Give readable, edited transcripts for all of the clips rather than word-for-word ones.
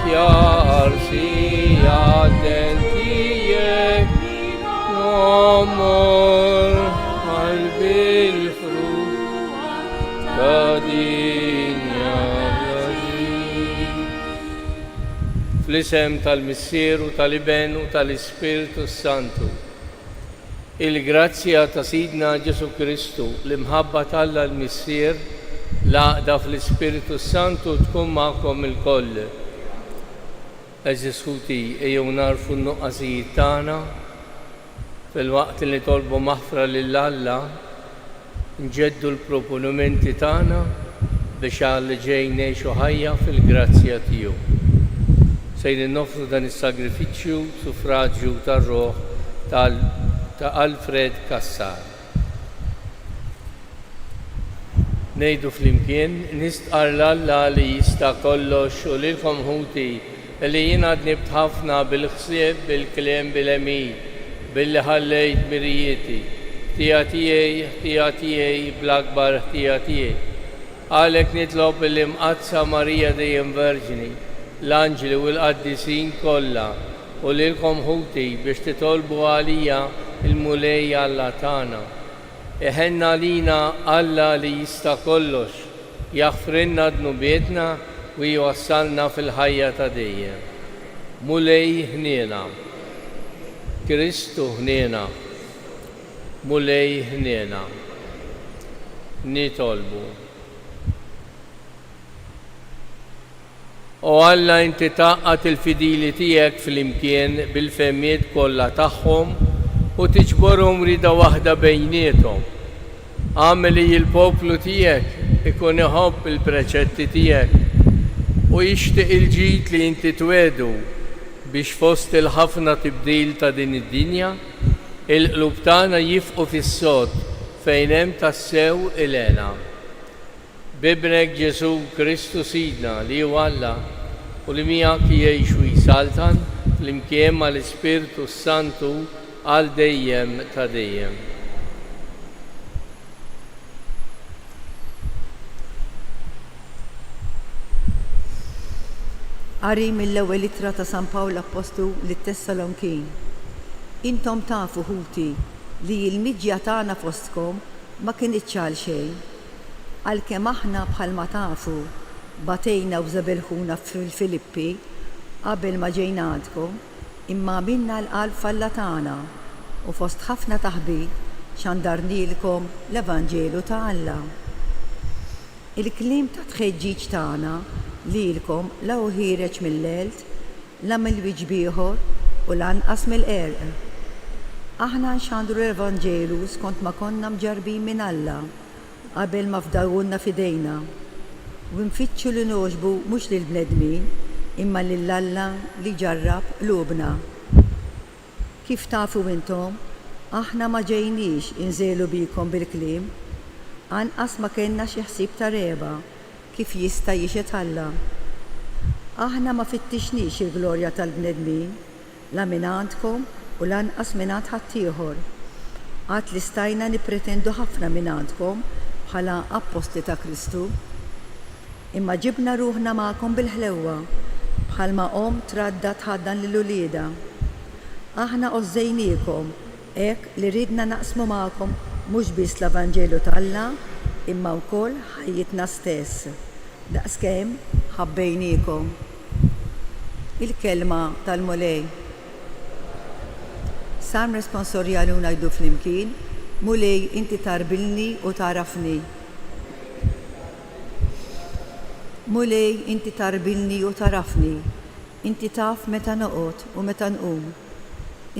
Chiarsia dentiek Nomor qalbi l-frott ta' dinja bla ġid. Fl-isem tal-Missier u tal-Iben u tal-Ispirtu s-Santu. Il-grazzja ta' Sidna Ġesù Kristu, l-imħabba t'Alla l-Missier, l-għaqda fl-Ispirtu s-Santu tkun magħkom ilkoll. Għeżież ħuti, ejjew nagħrfu n-nuqqasijiet tagħna, filwaqt li nitolbu maħfra lil Alla, nġeddu l-proponimenti tagħna biex għal li ġej ngħixu ħajja fil-grazzja tiegħu. Sejrin noffru dan is-sagrifiċċju b'suffraġju tar-ruħ ta' ta' Alfred Cassar. Ngħidu flimkien, Nistqarr 'l Alla li jista' kollox u lilkom ħuti, Li jiena dnibt ħafna bil-ħsieb, bil-kliem, bil-għemil, billi ħallejt dmirijieti. Ħtija tiegħi, ħtija tiegħi, bl-akbar ħtija tiegħi. Għalhekk nitlob lill-Imqaddsa Marija dejjem Verġni, l-anġli u l-qaddisin kollha, u lilkom ħuti biex titolbu għalija l-Mulej Alla tagħna. Iħenn għalina Alla li jista' kollox, jaħfrilna dnubietna u jwassalna fil-ħajja ta' dejjem. Mulej ħniena. Kristu ħniena. Mulej ħniena. Nitolbu. O Alla inti tgħaqqad il-fidili tiegħek flimkien bil-fehmiet kollha tagħhom u tiġborhom rieda waħda bejniethom. Agħmel li l-poplu tiegħek ikun iħobb il-preċetti tiegħek u jixtieq il-ġid li inti twiegħdu biex fost il-ħafna tibdil ta' din id-dinja, il-qlub tagħna jifqu fis-sod fejn hemm tassew il-hena. B'Ibnek Ġesù Kristu Sidna, li hu Alla, u li miegħek jgħix u jsaltan flimkien mal-Ispirtu s-Santu għal dejjem ta' dejjem. Qari mill-Ewwel Ittra ta' San Pawl Appostlu lit-Tessalonkin. Intom tafu, ħuti, li l-miġja tagħna fostkom ma kinitx għalxejn. Għalkemm aħna bħalma tafu batejna u żebelħuna fil-Filippi qabel ma ġejna għandkom, imma għamilna l-qalb f'Alla tagħna u fost ħafna taħbit xandarnielkom l-evanġelu ta' Alla. Il-kliem ta' tħeġġiġ tagħna lilkom la hu ħiereġ mill-għelt, la mill-wiċċ b'ieħor u lanqas mill-qerq. Aħna nxandru l-evanġelu skont ma konna mġarrbin minn Alla qabel ma fdawulna f'idejna, u nfittxu li nogħġbu mhux lill-bnedmin imma lil Alla li jġarrab qlubna. Kif tafu intom, aħna ma ġejniex inżegħlu bikom bil-kliem, anqas ma kellna xi ħsieb ta' regħba, kif jista' jixhed Alla. Aħna ma fittixniex il-glorja tal-bnedmin, la mingħandkom u lanqas mingħand ħaddieħor, għad li stajna nippretendu ħafna mingħandkom bħala appostli ta' Kristu. Imma ġibna ruħna magħkom bil-ħlewwa, bħalma omm tradda tħaddan lil uliedha. Aħna għożżejniekom Hekk li ridna naqsmu magħkom mhux biss l-Evanġelju t'Alla imma wkoll ħajjitna stess, daqskemm ħabbejniekom. Il-Kelma tal-Mulej. Salm responsorjali u ngħidu flimkien, Mulej inti tgħarbilni u tagħrafni. Mulej inti tgħarbilni u tagħrafni. Inti taf meta noqgħod u meta nqum.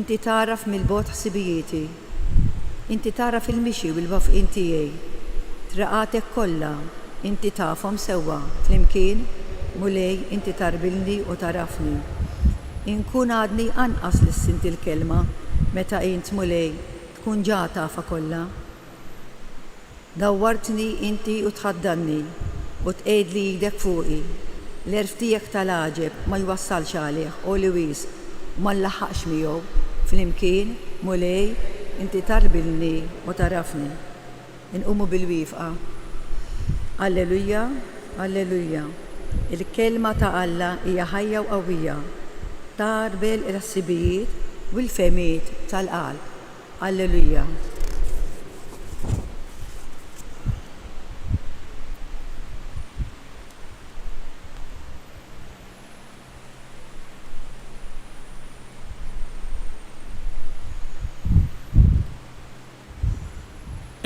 Inti tagħraf mill-bogħod ħsibijieti. Inti tagħraf il-mixi u l-wafqien tiegħi. Triqatek kollha inti tafhom sewwa, flimkien, Mulej, inti tgħarbilni u tagħrafni. Inkun għadni anqas lissint il-kelma meta int, Mulej, tkun ġa tafha kollha. Dawwartni inti u tħaddanni, u tqegħidli idek fuqi. L-għerf tiegħek tal-għaġeb ma jwassalx għalih, għoli wisq, u ma nlaħħaqx miegħu. Flimkien, Mulej, inti tgħarbilni u tagħrafni. Inqumu bil-wieqfa. Alleluja, Alleluja. Il-Kelma ta' Alla hija ħajja u qawwija, tgħarbel il-ħsibijiet u l-fehmiet tal-qalb. Alleluja.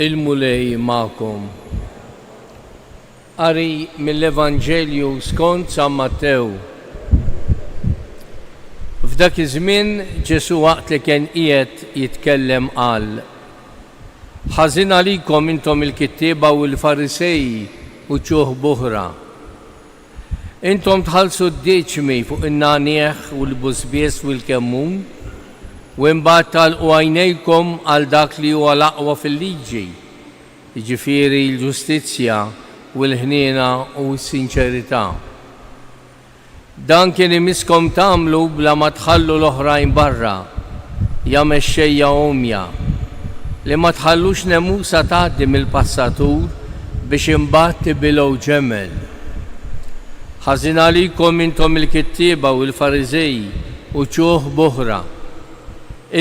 Il-Mulej magħkom. Qari mill-Evanġelju skont San Mattew. F'dak iż-żmien Ġesù waqt li kien qiegħed jitkellem qal, Ħażin għalikom intom il-kittieba u l-Farisej uċuħ b'oħra! Intom tħallsu d-dieċmi fuq in-nagħniegħ u l-bużbież u l-kemmun, u imbagħad tagħlqu għajnejkom għal dak li huwa l-aqwa fil-liġi, jiġifieri l-ġustizzja u l-ħniena u s-sinċerità. Dan kien imisskom tagħmlu bla ma tħallu l-oħrajn barra, ja mexxejja għomja, li ma tħallux nemusa tgħaddi mill-passatur biex imbagħad tibilgħu ġemel. Ħażin għalikom intom il-kittieba u l-Fariżej, uċuħ b'oħra!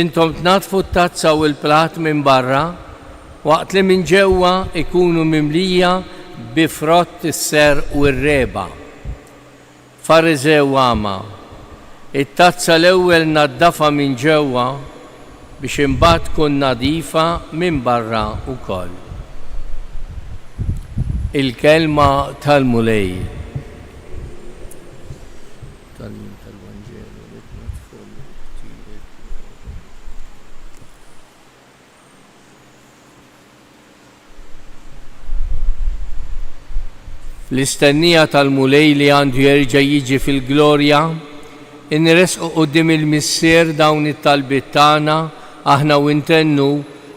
Intom tnaddfu t-tazza u l-platt minn barra, waqt li minn ġewwa jkunu mimlija bi frott is-serq u r-regħba. Fariżew agħma, it-tazza l-ewwel naddafha minn ġewwa biex imbagħad tkun nadifa minn barra wkoll. Il-Kelma tal-Mulej. Tagħlim tal-Vanġelu li tnaddfu l-ħtijiet. Fl-istennija tal-Mulej li għandu jerġa' jiġi fil-glorja, inressqu quddiem il-Missier dawn it-talbiet tagħna aħna u ntennu,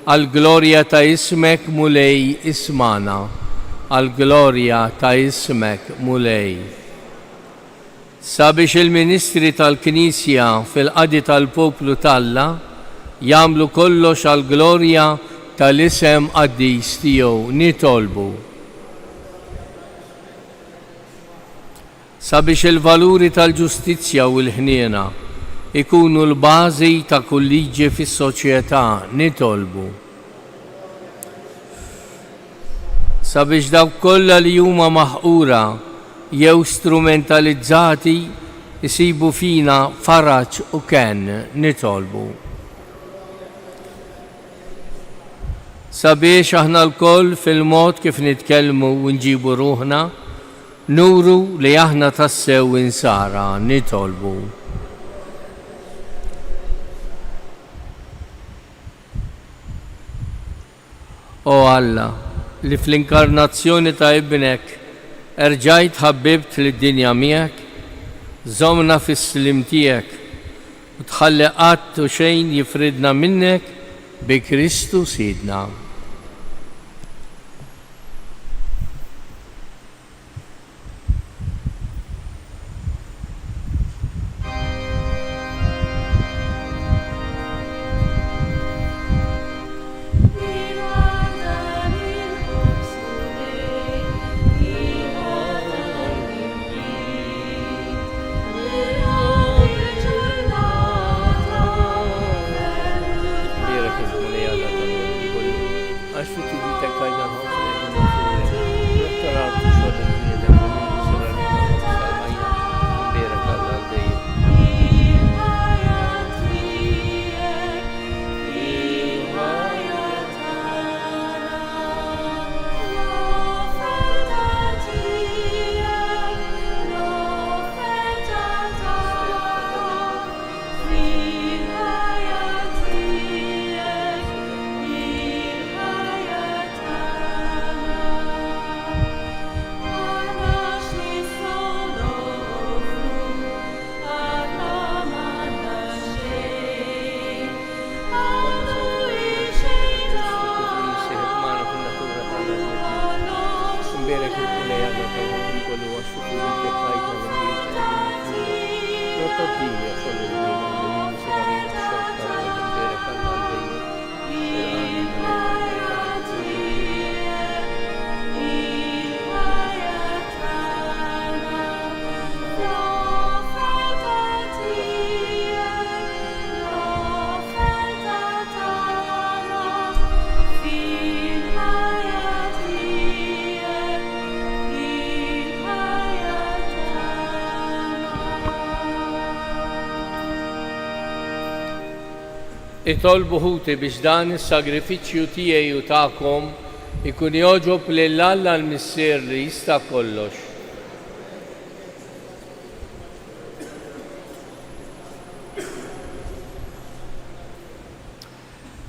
Għall-glorja ta' ismek, Mulej, ismagħna. Għall-glorja ta' ismek, Mulej. Sabiex il-ministri tal-Knisja fil-qadi tal-poplu t'Alla jagħmlu kollox għall-glorja tal-isem qaddis tiegħu, nitolbu. Sabiex il-valuri tal-ġustizzja u l-ħniena jkunu l-bażi ta' kull liġi fis-soċjetà, nitolbu. Sabiex dawk kollha li huma maħqura jew strumentalizzati jsibu fina faraġ u kenn, nitolbu. Sabiex aħna lkoll fil-mod kif nitkellmu u nġibu ruħna, nuru li aħna tassew Insara, nitolbu. O Alla, li fl-inkarnazzjoni ta' Ibnek erġajt ħabbibt lid-dinja miegħek, żommna fis-sliem tiegħek u tħalli qatt u xejn jifridna minnek bi Kristu Sidna. Itolbu ħuti biex dan is-sagrifiċċju tiegħi u tagħkom ikun jogħġob lil Alla l-Missier li jista' kollox.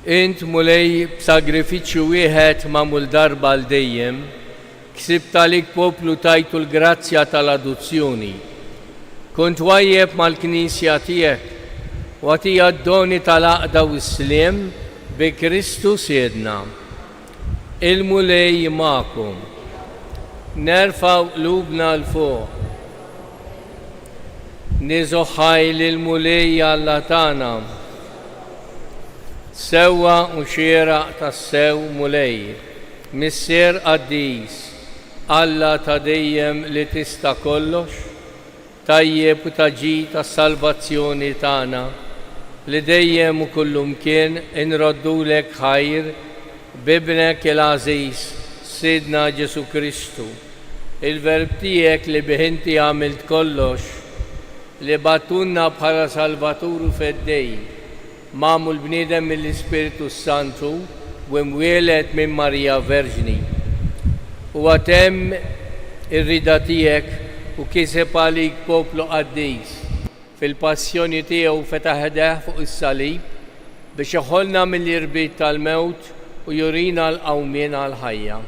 Int, Mulej, b'sagrifiċċju wieħed magħmul darba għal dejjem, ksibt għalik poplu tajtu l-grazzja tal-adozzjoni. Kun twajjeb mal-Knisja tiegħek u agħtiha d-doni tal-għaqda u s-sliem bi Kristu Sidna. Il-Mulej magħkom. Nerfgħu qlubna 'l fuq. Niżgħu ħaj lill-Mulej Alla tagħna. Sewwa u xieraq tassew, Mulej, Missier qaddis, Alla ta' dejjem li tista' kollox, tajjeb u ta' ġid għas-salvazzjoni tagħna, li dejjem u kullumkien inroddulek ħajr b'Ibnek il-għażiż, Sidna Ġesù Kristu, il-Verb tiegħek li bih inti għamilt kollox, li bgħattulna bħala Salvatur u Feddej, magħmul bniedem mill-Ispirtu s-Santu u imwieled minn Marija Verġni. Huwa temm ir-rieda tiegħek u kiseb għalik poplu qaddis. Fil-passjoni tiegħu fetaħ idejh fuq is-salib biex iħollna mill-irbit tal-mewt u jurina l-qawmien għall-ħajja.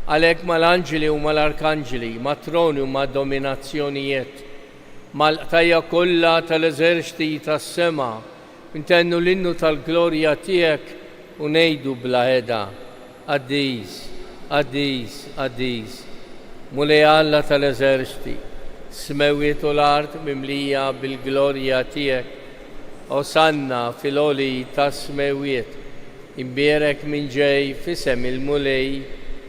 Għalhekk mal-anġli u mal-arkanġli, mat-troni u mad-dominazzjonijiet, mal-qtajja' kollha tal-eżerċti tas-sema, ntennu l-innu tal-glorja tiegħek u ngħidu bla heda, Qaddis, qaddis, qaddis, Mulej Alla tal-eżerċti, s-smewwiet u l-art mimlija bil-glorja tiegħek. Osanna fil-għoli tas-smewwiet. Imbierek min ġej f'isem il-Mulej,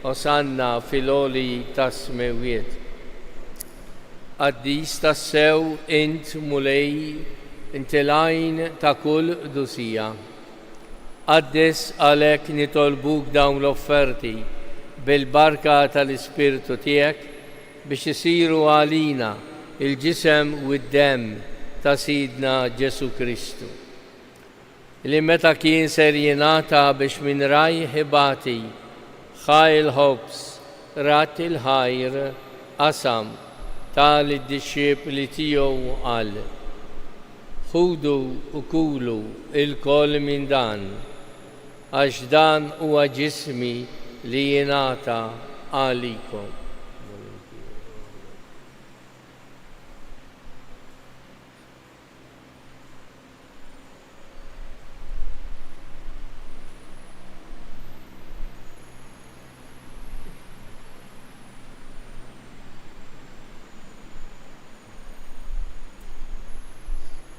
Osanna fil-għoli tas-smewwiet. Qaddis tassew int, Mulej, inti l-għajn ta' kull qdusija. Qaddes għalhekk nitolbuk dawn l-offerti bil-barka tal-Ispirtu tiegħek biex isiru għalina l-ġisem u d-demm ta' Sidna Ġesù Kristu, li meta kien ser jingħata biex minn rajh ibati, ħa l-ħobż, radd il-ħajr, qasam, ta lid-dixxipli tiegħu u qal, Ħudu u kulu lkoll minn dan, għax dan huwa ġismi li jingħata għalikom.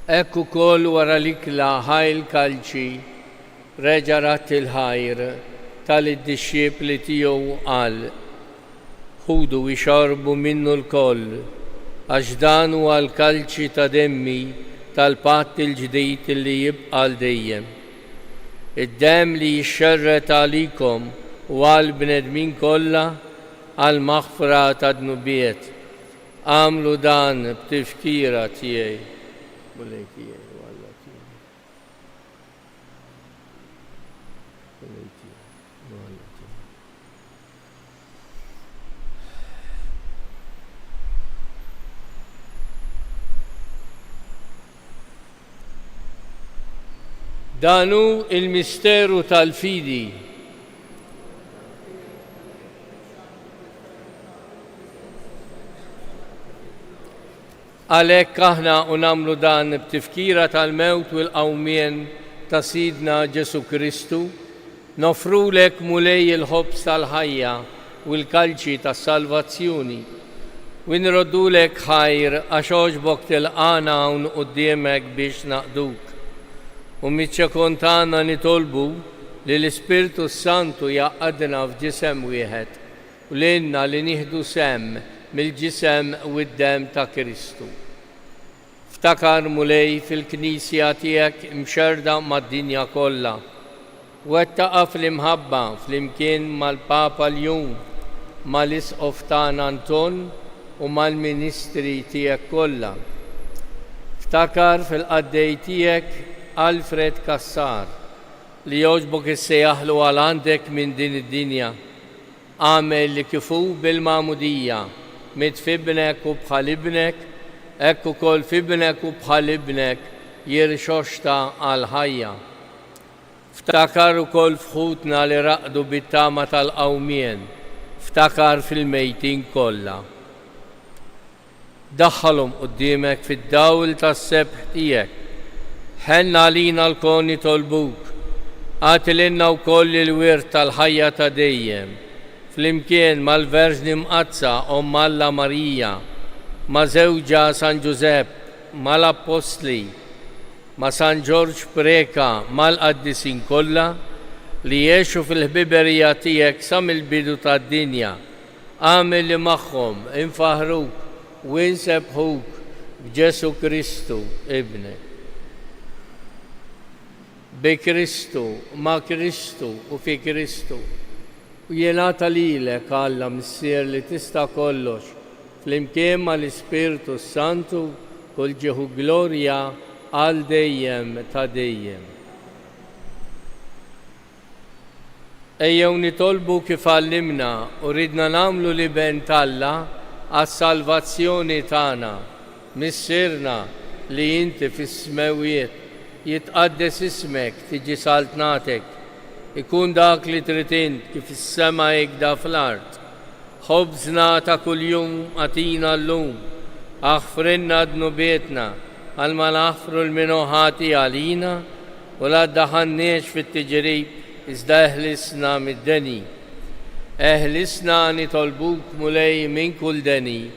Hekk ukoll wara l-ikla ħa l-kalċi, reġa' radd il-ħajr, ta lid-dixxipli tiegħu u qal, Ħudu ixorbu minnu lkoll, għax dan huwa l-kalċi ta' demmi tal-patt il-ġdid li jibqa' għal dejjem. Id-demm li jixxerred għalikom u għall-bnedmin kollha għall-maħfra tad-dnubiet. Agħmlu dan b'tifkira tiegħi. Mulej tiegħi u Alla tiegħi. Mulej tiegħi u Alla tiegħi. Dan hu l-misteru tal-fidi. Għalhekk aħna u nagħmlu dan b'tifkira tal-mewt u l-qawmien ta' Sidna Ġesù Kristu, Noffrulek, Mulej, il-ħobż tal-ħajja u l-kalċi tas-salvazzjoni, u nroddulek ħajr għax għoġbok tilqagħna hawn quddiemek biex naqduk. U miċ-ċokon tagħna nitolbu li l-Ispirtu s-Santu jgħaqqadna f'ġisem wieħed u lilna li nieħdu sehem mill-ġisem u d-demm ta' Kristu. Ftakar, Mulej, fil-Knisja tiegħek imxerrda mad-dinja kollha. Wettaqha fl-imħabba flimkien mal-Papa Ljun, mal-Isqof tagħna Anton u mal-ministri tiegħek kollha. Ftakar fil-qaddej tiegħek. Alfred Cassar, li jogħġbok issejjaħlu għal għandek minn din id-dinja. Agħmel li kif hu bil-magħmudija miet f'Ibnek u bħal Ibnek, hekk ukoll f'Ibnek u bħal Ibnek jirxoxta għall-ħajja. Ftakar ukoll f'ħutna li raqdu bit-tama tal-qawmien, ftakar fil-mejtin kollha. Daħħalhom quddiemek fid-dawl tas-sebħ tiegħek. Ħenn għalina lkoll nitolbuk. Agħti lilna wkoll il-wirt tal-ħajja ta' dejjem, flimkien mal-Verġni Mqaddsa Omm Alla Marija, ma' żewġha San Ġużepp, mal-Appostli, ma' San Ġorġ Preca, mal-qaddisin kollha li għexu fil-ħbiberija tiegħek sa mill-bidu tad-dinja. Agħmel li magħhom infaħħruk u insebbħuk b'Ġesù Kristu, Ibnek. Bi Kristu, ma' Kristu u fi Kristu. U jingħata lilek, Alla Missier li tista' kollox, flimkien mal-Ispirtu s-Santu, kull ġieħ u glorja għal dejjem ta' dejjem. Ejjew nitolbu kif għallimna u ridna nagħmlu l-Iben t'Alla għas-salvazzjoni tagħna. Missierna li inti fis-smewwiet, jitqaddes ismek, tiġi saltnatek. Ikun dak li trid int kif fis-sema hekda fl-art. Ħobżna ta' kuljum agħtina llum. Aħfrilna dnubietna, bħalma naħfru 'l min hu ħati għalina, U la ddaħħalniex fit-tiġrib, iżda eħlisna mid-deni. Eħlisna, nitolbuk, Mulej, minn kull deni.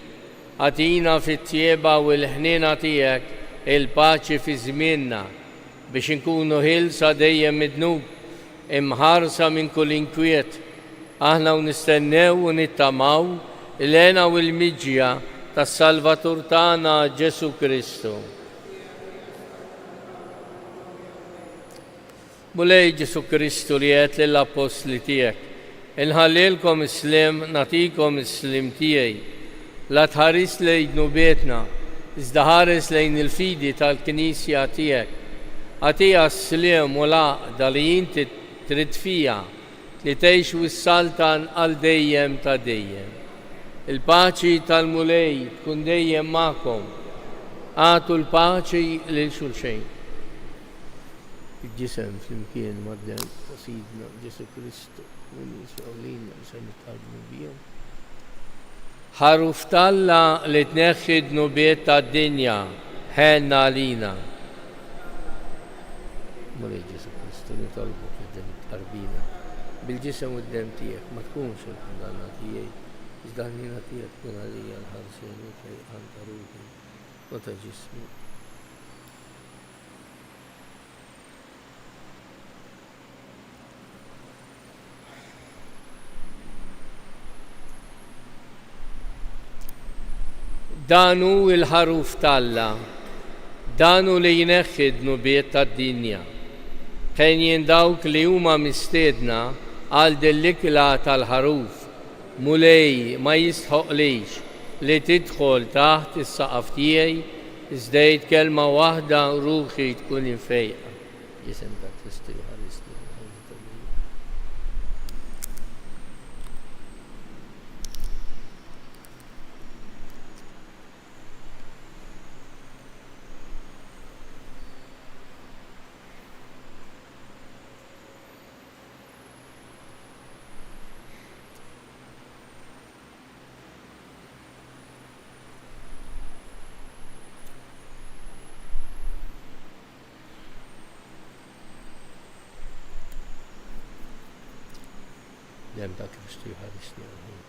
Agħtina fit-tjieba u l-ħniena tiegħek il-paċi fi żmienna, biex inkunu ħielsa dejjem mid-dnub, imħarsa minn kull inkwiet, aħna u nistennew u nittamaw l-hena u l-miġja tas-Salvatur tagħna Ġesù Kristu. Mulej Ġesù Kristu li għedt lill-appostli tiegħek, Inħallilkom is-sliem, nagħtikom is-sliem tiegħi. La tħaris lejn dnubietna, iżda ħares lejn il-fidi tal-Knisja tiegħek. Agħtiha s-sliem u l-għaqda li inti trid fiha, li tgħix u ssaltan għal dejjem ta' dejjem. Il-paċi tal-Mulej tkun dejjem magħkom. Agħtu l-paċi lil xulxejn. Il-ġisem flimkien mad-demm ta' Sidna Ġesù Kristu min jiswew lilna li se nitqarbnu bihom. Ħaruf t'Alla li tneħħi d-dnubiet tad-dinja, ħenn għalina. Mulej Ġesù Kristu, nitolbuk li din it-tqarbina bil-ġisem u d-demm tiegħek ma tkunx il-kundanna tiegħi, iżda l-ħniena tiegħek tkun għalija l-ħarsien u l-fejqan ta' ruħi u ta' ġismi. Dan hu l-Ħaruf t'Alla, dan hu li jneħħi d-dnubiet tad-dinja. Henjin dawk li huma mistiedna għal din l-ikla tal-Ħaruf. Mulej, ma jistħoqqlix li tidħol taħt is-saqaf tiegħi, iżda għid kelma waħda u ruħi tkun imfejqa. Ġisem ta' Kristu jħarisni għall-ħajja ta' dejjem. Demm ta' Kristu jħarisni għal ħajti.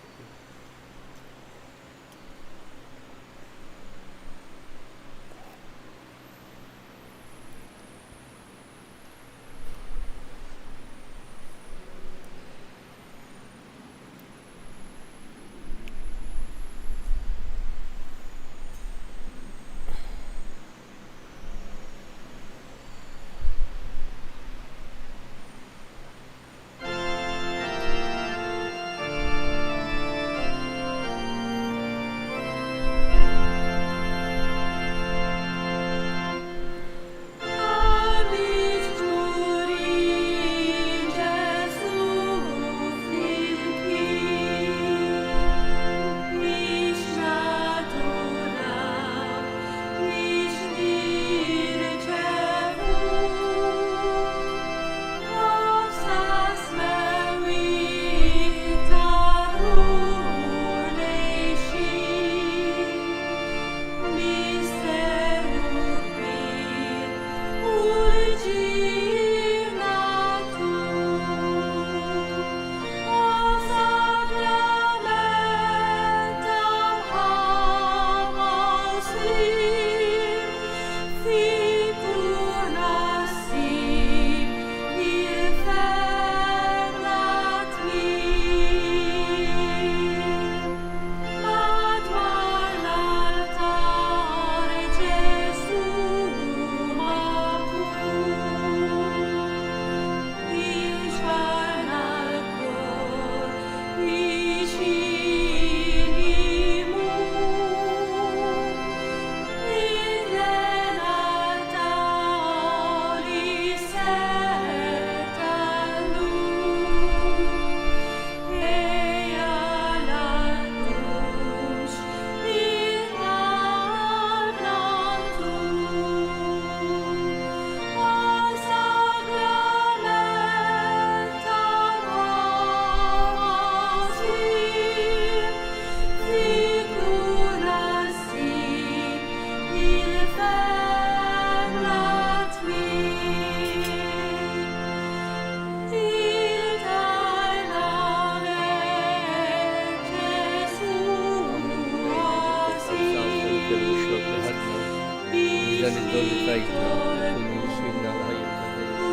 dan id-don li tajtna, ikunu nisibna l-ħajja ta' dejjem.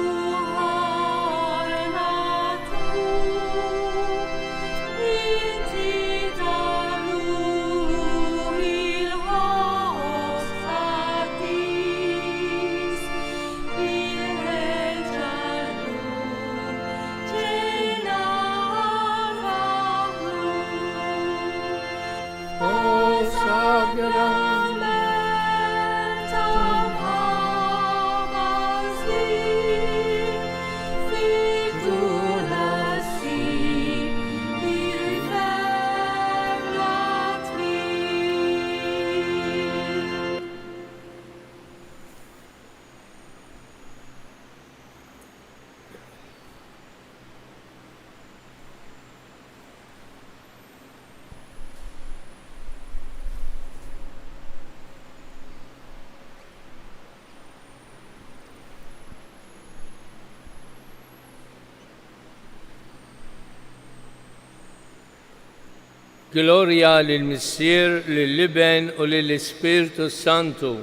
Glorja lill-Missier, lill-Iben u lill-Ispirtu s-Santu.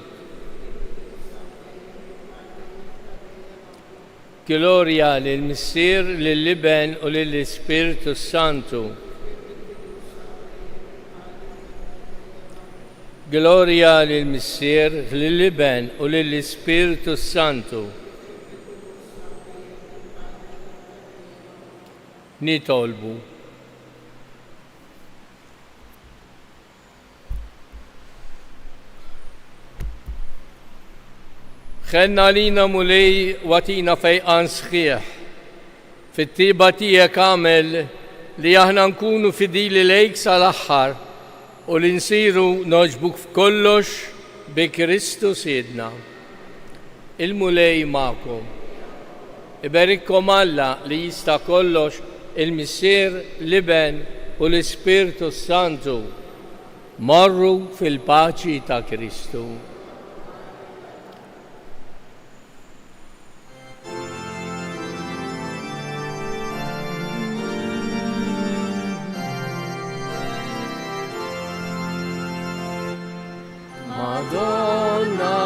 Glorja lill-Missier, lill-Iben u lill-Ispirtu s-Santu. Glorja lill-Missier, lill-Iben u lill-Ispirtu s-Santu. Nitolbu. Ħenn għalina Mulej u agħtina fejqan sħiħ. Fit-tieba tiegħek agħmel li aħna nkunu fidili lejk sal-aħħar u li nsiru nogħġbuk f'kollox bi Kristu Sidna. Il-Mulej magħkom. Iberikkom Alla li jista' kollox, il-Missier, l-Iben u l-Ispirtu s-Santu. Morru fil-paċi ta' Kristu. Madonna.